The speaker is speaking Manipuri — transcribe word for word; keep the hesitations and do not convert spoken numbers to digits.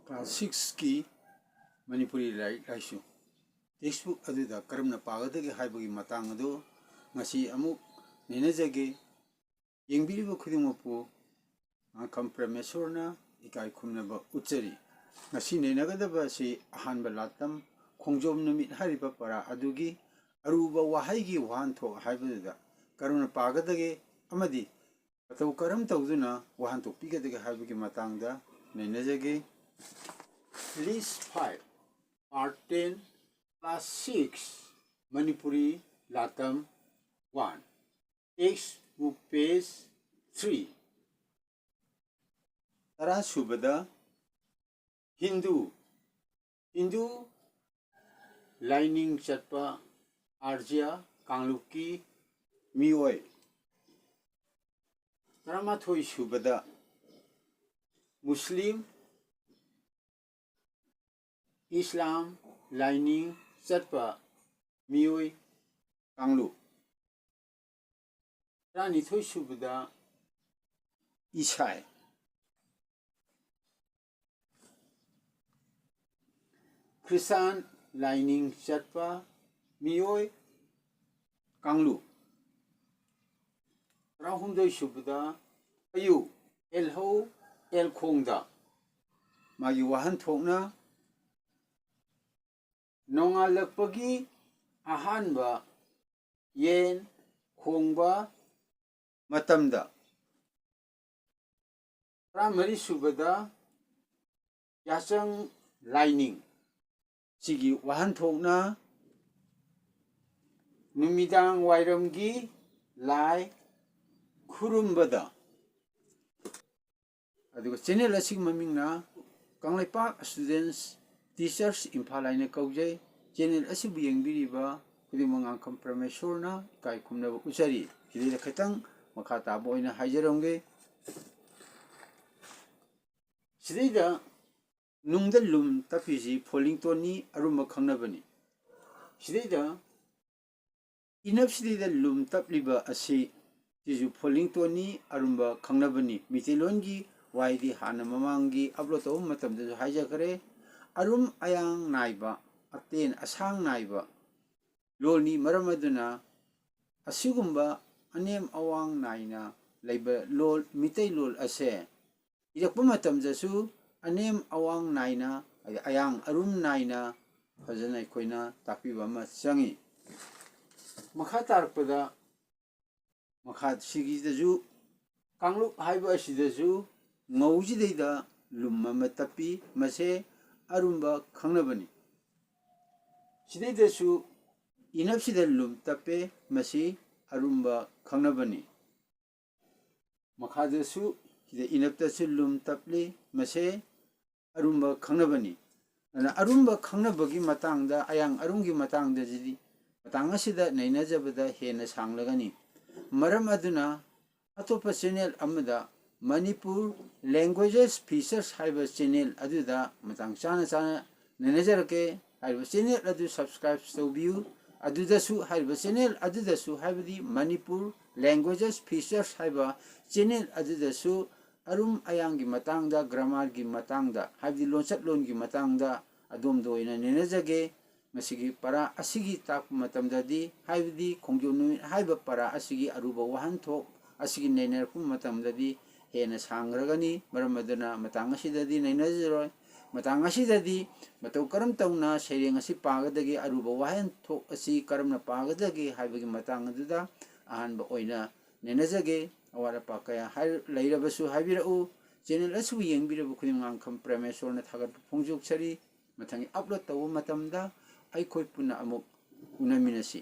ꯀ꯭ꯂꯥꯁ ꯁꯤꯛꯁꯀꯤ ꯃꯅꯤꯄꯨꯔꯤ ꯂꯥꯏꯔꯤꯛ ꯂꯥꯏꯁꯨ ꯇꯦꯛꯁꯕꯨꯛ ꯑꯗꯨꯗ ꯀꯔꯝꯅ ꯄꯥꯒꯗꯒꯦ ꯍꯥꯏꯕꯒꯤ ꯃꯇꯥꯡ ꯑꯗꯨ ꯉꯁꯤ ꯑꯃꯨꯛ ꯅꯩꯅꯖꯒꯦ꯫ ꯌꯦꯡꯕꯤꯔꯤꯕ ꯈꯨꯗꯤꯡꯃꯛꯄꯨ ꯉꯥꯡꯈꯝ ꯄ꯭ꯔꯃꯦꯁꯣꯔꯅ ꯏꯀꯥꯏ ꯈꯨꯝꯅꯕ ꯎꯠꯆꯔꯤ꯫ ꯉꯁꯤ ꯅꯩꯅꯒꯗꯕ ꯑꯁꯤ ꯑꯍꯥꯟꯕ ꯂꯥꯇꯝ ꯈꯣꯡꯖꯣꯝ ꯅꯨꯃꯤꯠ ꯍꯥꯏꯔꯤꯕ ꯄꯔꯥ ꯑꯗꯨꯒꯤ ꯑꯔꯨꯕ ꯋꯥꯍꯩꯒꯤ ꯋꯥꯍꯟꯊꯣꯛ ꯍꯥꯏꯕꯗꯨꯗ ꯀꯔꯝꯅ ꯄꯥꯒꯗꯒꯦ ꯑꯃꯗꯤ ꯃꯇꯧ ꯀꯔꯝ ꯇꯧꯗꯨꯅ ꯋꯥꯍꯟꯊꯣꯛ ꯄꯤꯒꯗꯒꯦ ꯍꯥꯏꯕꯒꯤ ꯃꯇꯥꯡꯗ ꯅꯩꯅꯖꯒꯦ꯫ List five, Part ten, Class six, Manipuri ꯂꯥꯇꯝ one, text book page three꯫ ꯇꯔꯥ ꯁꯨꯕꯗ ꯍꯤꯟꯗꯨ, ꯍꯤꯟꯗꯨ ꯂꯥꯏꯅꯤꯡ ꯆꯠꯄ ꯑꯥꯔꯖ꯭ꯌ ꯀꯥꯡꯂꯨꯞꯀꯤ ꯃꯤꯑꯣꯏ꯫ ꯇꯔꯥꯃꯥꯊꯣꯏ ꯁꯨꯕꯗ ꯃꯨꯁꯂꯤꯝ, ꯏꯁꯂꯥꯝ ꯂꯥꯏꯅꯤꯡ ꯆꯠꯄ ꯃꯤꯑꯣꯏ ꯀꯥꯡꯂꯨꯞ꯫ ꯇꯔꯥꯅꯤꯊꯣꯏ ꯁꯨꯕꯗ ꯏꯁꯥꯏ, ꯈ꯭ꯔꯤꯁꯇꯥꯟ ꯂꯥꯏꯅꯤꯡ ꯆꯠꯄ ꯃꯤꯑꯣꯏ ꯀꯥꯡꯂꯨꯞ꯫ ꯇꯔꯥꯍꯨꯝꯗꯣꯏ ꯁꯨꯕꯗ ꯑꯌꯨꯛ ꯑꯦꯜꯍꯧ ꯑꯦꯜꯈꯣꯡꯗ꯫ ꯃꯥꯒꯤ ꯋꯥꯍꯟꯊꯣꯛꯅ ꯅꯣꯡꯉꯥꯜꯂꯛꯄꯒꯤ ꯑꯍꯥꯟꯕ ꯌꯦꯟ ꯈꯣꯡꯕ ꯃꯇꯝꯗ꯫ ꯇꯔꯥꯃꯔꯤ ꯁꯨꯕꯗ ꯌꯥꯆꯪ ꯂꯥꯏꯅꯤꯡ꯫ ꯁꯤꯒꯤ ꯋꯥꯍꯟꯊꯣꯛꯅ ꯅꯨꯃꯤꯗꯥꯡ ꯋꯥꯏꯔꯝꯒꯤ ꯂꯥꯏ ꯈꯨꯔꯨꯝꯕꯗ꯫ ꯑꯗꯨꯒ ꯆꯦꯅꯦꯜ ꯑꯁꯤꯒꯤ ꯃꯃꯤꯡꯅ ꯀꯪꯂꯩꯄꯥꯛ Students Teachers ꯏꯝꯐꯥꯜ ꯍꯥꯏꯅ ꯀꯧꯖꯩ꯫ ꯆꯦꯅꯦꯜ ꯑꯁꯤꯕꯨ ꯌꯦꯡꯕꯤꯔꯤꯕ ꯈꯨꯗꯤꯡꯃꯛ ꯉꯥꯡꯈꯝ ꯄ꯭ꯔꯃꯦꯁꯣꯔꯅ ꯏꯀꯥꯏ ꯈꯨꯝꯅꯕ ꯎꯠꯆꯔꯤ꯫ ꯁꯤꯗꯩꯗ ꯈꯤꯇꯪ ꯃꯈꯥ ꯇꯥꯕ ꯑꯣꯏꯅ ꯍꯥꯏꯖꯔꯝꯒꯦ꯫ ꯁꯤꯗꯩꯗ ꯅꯨꯡꯗ ꯂꯨꯝ ꯇꯞꯄꯤꯁꯤ ꯐꯣꯂꯤꯡꯇꯣꯟꯅꯤ, ꯑꯔꯨꯝꯕ ꯈꯪꯅꯕꯅꯤ꯫ ꯁꯤꯗꯩꯗ ꯏꯅꯞꯁꯤꯗꯩꯗ ꯂꯨꯝ ꯇꯞꯂꯤꯕ ꯑꯁꯤ ꯁꯤꯁꯨ ꯐꯣꯂꯤꯡꯇꯣꯟꯅꯤ, ꯑꯔꯨꯝꯕ ꯈꯪꯅꯕꯅꯤ꯫ ꯃꯩꯇꯩꯂꯣꯟꯒꯤ ꯋꯥꯍꯩꯗꯤ ꯍꯥꯟꯅ ꯃꯃꯥꯡꯒꯤ ꯑꯞꯂꯣꯗ ꯇꯧꯕ ꯃꯇꯝꯗꯁꯨ ꯍꯥꯏꯖꯈ꯭ꯔꯦ꯫ ꯑꯔꯨꯝ ꯑꯌꯥꯡ ꯅꯥꯏꯕ, ꯑꯇꯦꯟ ꯑꯁꯥꯡ ꯅꯥꯏꯕ ꯂꯣꯜꯅꯤ꯫ ꯃꯔꯝ ꯑꯗꯨꯅ ꯑꯁꯤꯒꯨꯝꯕ ꯑꯅꯦꯝ ꯑꯋꯥꯡ ꯅꯥꯏꯅ ꯂꯩꯕ ꯂꯣꯜ, ꯃꯤꯇꯩꯂꯣꯜ ꯑꯁꯦ ꯏꯔꯛꯄ ꯃꯇꯝꯗꯁꯨ ꯑꯅꯦꯝ ꯑꯋꯥꯡ ꯅꯥꯏꯅ, ꯑꯌꯥꯡ ꯑꯔꯨꯝ ꯅꯥꯏꯅ ꯐꯖꯅ ꯑꯩꯈꯣꯏꯅ ꯇꯥꯛꯄꯤꯕ ꯑꯃ ꯆꯪꯉꯤ꯫ ꯃꯈꯥ ꯇꯥꯔꯛꯄꯗ, ꯃꯈꯥ ꯁꯤꯒꯤꯗꯁꯨ ꯀꯥꯡꯂꯨꯞ ꯍꯥꯏꯕ ꯑꯁꯤꯗꯁꯨ ꯉꯧꯁꯤꯗꯩꯗ ꯂꯨꯝ ꯑꯃ ꯇꯞꯄꯤ, ꯃꯁꯦ ꯑꯔꯨꯝꯕ ꯈꯪꯅꯕꯅꯤ꯫ ꯁꯤꯗꯩꯗꯁꯨ ꯏꯅꯞꯁꯤꯗ ꯂꯨꯝ ꯇꯞꯄꯦ, ꯃꯁꯤ ꯑꯔꯨꯝꯕ ꯈꯪꯅꯕꯅꯤ꯫ ꯃꯈꯥꯗꯁꯨ ꯁꯤꯗ ꯏꯅꯞꯇꯁꯨ ꯂꯨꯝ ꯇꯞꯂꯤ, ꯃꯁꯦ ꯑꯔꯨꯝꯕ ꯈꯪꯅꯕꯅꯤ꯫ ꯑꯗꯨꯅ ꯑꯔꯨꯝꯕ ꯈꯪꯅꯕꯒꯤ ꯃꯇꯥꯡꯗ, ꯑꯌꯥꯡ ꯑꯔꯨꯝꯒꯤ ꯃꯇꯥꯡꯗꯁꯤꯗꯤ ꯃꯇꯥꯡ ꯑꯁꯤꯗ ꯅꯩꯅꯖꯕꯗ ꯍꯦꯟꯅ ꯁꯥꯡꯂꯒꯅꯤ꯫ ꯃꯔꯝ ꯑꯗꯨꯅ ꯑꯇꯣꯞꯄ ꯆꯦꯅꯦꯜ ꯑꯃꯗ, ꯃꯅꯤꯄꯨꯔ ꯂꯦꯡꯒ꯭ꯋꯦꯖꯦꯁ ꯐꯤꯆꯔꯁ ꯍꯥꯏꯕ ꯆꯦꯅꯦꯜ ꯑꯗꯨꯗ ꯃꯇꯥꯡ ꯆꯥꯅ ꯆꯥꯅ ꯅꯩꯅꯖꯔꯛꯀꯦ꯫ ꯍꯥꯏꯔꯤꯕ ꯆꯦꯅꯦꯜ ꯑꯗꯨ ꯁꯕꯁꯀ꯭ꯔꯥꯏꯕ ꯇꯧꯕꯤꯌꯨ꯫ ꯑꯗꯨꯗꯁꯨ, ꯍꯥꯏꯔꯤꯕ ꯆꯦꯅꯦꯜ ꯑꯗꯨꯗꯁꯨ, ꯍꯥꯏꯕꯗꯤ ꯃꯅꯤꯄꯨꯔ ꯂꯦꯡꯒ꯭ꯋꯦꯖꯦꯁ ꯐꯤꯆꯔꯁ ꯍꯥꯏꯕ ꯆꯦꯅꯦꯜ ꯑꯗꯨꯗꯁꯨ ꯑꯔꯨꯝ ꯑꯌꯥꯡꯒꯤ ꯃꯇꯥꯡꯗ, ꯒ꯭ꯔꯥꯃꯥꯔꯒꯤ ꯃꯇꯥꯡꯗ, ꯍꯥꯏꯕꯗꯤ ꯂꯣꯟꯆꯠꯂꯣꯟꯒꯤ ꯃꯇꯥꯡꯗ ꯑꯗꯣꯝꯗ ꯑꯣꯏꯅ ꯅꯩꯅꯖꯒꯦ꯫ ꯃꯁꯤꯒꯤ ꯄꯔꯥ ꯑꯁꯤꯒꯤ ꯇꯥꯛꯄ ꯃꯇꯝꯗꯗꯤ, ꯍꯥꯏꯕꯗꯤ ꯈꯣꯡꯖꯣꯝ ꯅꯨꯃꯤꯠ ꯍꯥꯏꯕ ꯄꯔꯥ ꯑꯁꯤꯒꯤ ꯑꯔꯨꯕ ꯋꯥꯍꯟꯊꯣꯛ ꯑꯁꯤꯒꯤ ꯅꯩꯅꯔꯛꯄ ꯃꯇꯝꯗꯗꯤ ꯍꯦꯟꯅ ꯁꯥꯡꯈ꯭ꯔꯒꯅꯤ꯫ ꯃꯔꯝ ꯑꯗꯨꯅ ꯃꯇꯥꯡ ꯑꯁꯤꯗꯗꯤ ꯅꯩꯅꯖꯔꯣꯏ꯫ ꯃꯇꯥꯡ ꯑꯁꯤꯗꯗꯤ ꯃꯇꯧ ꯀꯔꯝ ꯇꯧꯅ ꯁꯩꯔꯦꯡ ꯑꯁꯤ ꯄꯥꯒꯗꯒꯦ, ꯑꯔꯨꯕ ꯋꯥꯍꯟꯊꯣꯛ ꯑꯁꯤ ꯀꯔꯝꯅ ꯄꯥꯒꯗꯒꯦ ꯍꯥꯏꯕꯒꯤ ꯃꯇꯥꯡ ꯑꯗꯨꯗ ꯑꯍꯥꯟꯕ ꯑꯣꯏꯅ ꯅꯩꯅꯖꯒꯦ꯫ ꯑꯋꯥꯠ ꯑꯄꯥ ꯀꯌꯥ ꯍꯥꯏ-, ꯂꯩꯔꯕꯁꯨ ꯍꯥꯏꯕꯤꯔꯛꯎ꯫ ꯆꯦꯅꯦꯜ ꯑꯁꯤꯕꯨ ꯌꯦꯡꯕꯤꯔꯕ ꯈꯨꯗꯤꯡꯃꯛ ꯉꯥꯡꯈꯝ ꯄ꯭ꯔꯦꯃꯦꯁꯣꯔꯅ ꯊꯥꯒꯠꯄ ꯐꯣꯡꯗꯣꯛꯆꯔꯤ꯫ ꯃꯊꯪꯒꯤ ꯑꯞꯂꯣꯗ ꯇꯧꯕ ꯃꯇꯝꯗ ꯑꯩꯈꯣꯏ ꯄꯨꯟꯅ ꯑꯃꯨꯛ ꯎꯅꯃꯤꯟꯅꯁꯤ꯫